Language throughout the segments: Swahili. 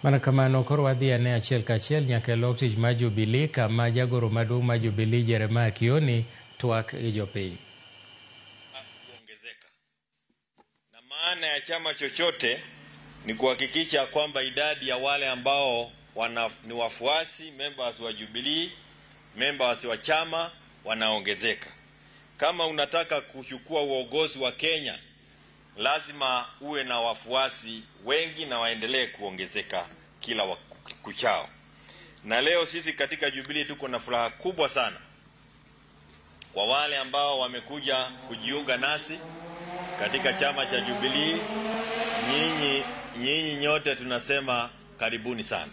Mana kamano koro wadhi ane achiel kachiel nyaka e lok tich mar Jubilee kama jagoro maduong' mar Jubilee Jeremiah Kioni twak gi jopiny. Kuongezeka. Na maana ya chama chochote ni kuhakikisha kwamba idadi ya wale ambao ni wafuasi members wa Jubilee, members wa chama wanaongezeka. Kama unataka kuchukua uongozi wa Kenya, lazima uwe na wafuasi wengi na waendelee kuongezeka kila kuchao. Na leo sisi katika Jubilee tuko na furaha kubwa sana kwa wale ambao wamekuja kujiunga nasi katika chama cha Jubilee. Nyinyi nyote tunasema karibuni sana.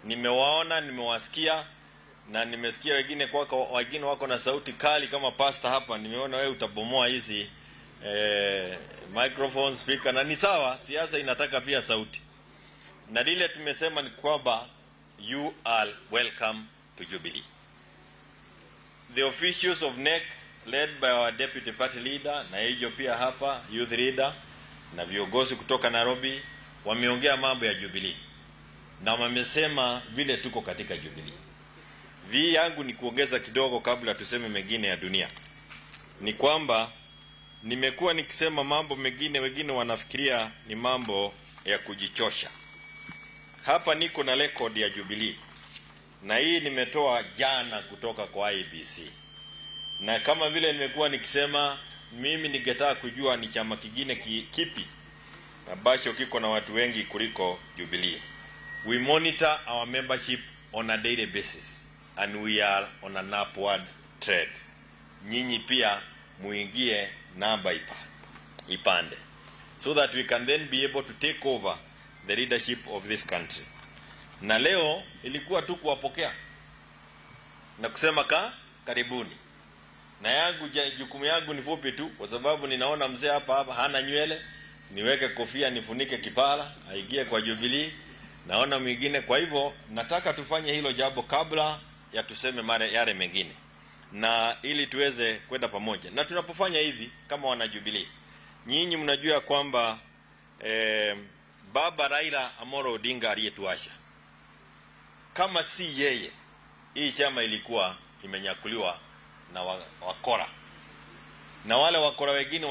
Nimewaona, nimewasikia na nimesikia wengine kwako, wengine wako na sauti kali kama pasta hapa. Nimeona wewe utabomoa hizi microphone speaker, na ni sawa, siasa inataka pia sauti. Na lile tumesema ni kwamba you are welcome to Jubilee. The officials of NEC led by our deputy party leader na hiyo pia hapa youth leader na viongozi kutoka Nairobi wameongea mambo ya Jubilee na wamesema vile tuko katika Jubilee. Vi yangu ni kuongeza kidogo kabla tuseme mengine ya dunia. Ni kwamba nimekuwa nikisema mambo mengine, wengine wanafikiria ni mambo ya kujichosha. Hapa niko na record ya Jubilee na hii nimetoa jana kutoka kwa IEBC. Na kama vile nimekuwa nikisema, mimi ningetaka kujua ni chama kingine kipi ambacho kiko na watu wengi kuliko Jubilee. We monitor our membership on a daily basis and we are on an upward trend. Nyinyi pia muingie namba ipande so that we can then be able to take over the leadership of this country. Na leo ilikuwa tu kuwapokea na kusema karibuni. Na yangu jukumu yangu ni fupi tu, kwa sababu ninaona mzee hapa hana nywele, niweke kofia nifunike kipara aingie kwa Jubilee. Naona mwingine. Kwa hivyo nataka tufanye hilo jambo kabla ya tuseme mara yale mengine, na ili tuweze kwenda pamoja. Na tunapofanya hivi kama wana Jubilee, nyinyi mnajua kwamba Baba Raila Amolo Odinga aliyetuasha, kama si yeye hii chama ilikuwa imenyakuliwa na wakora, na wale wakora wengine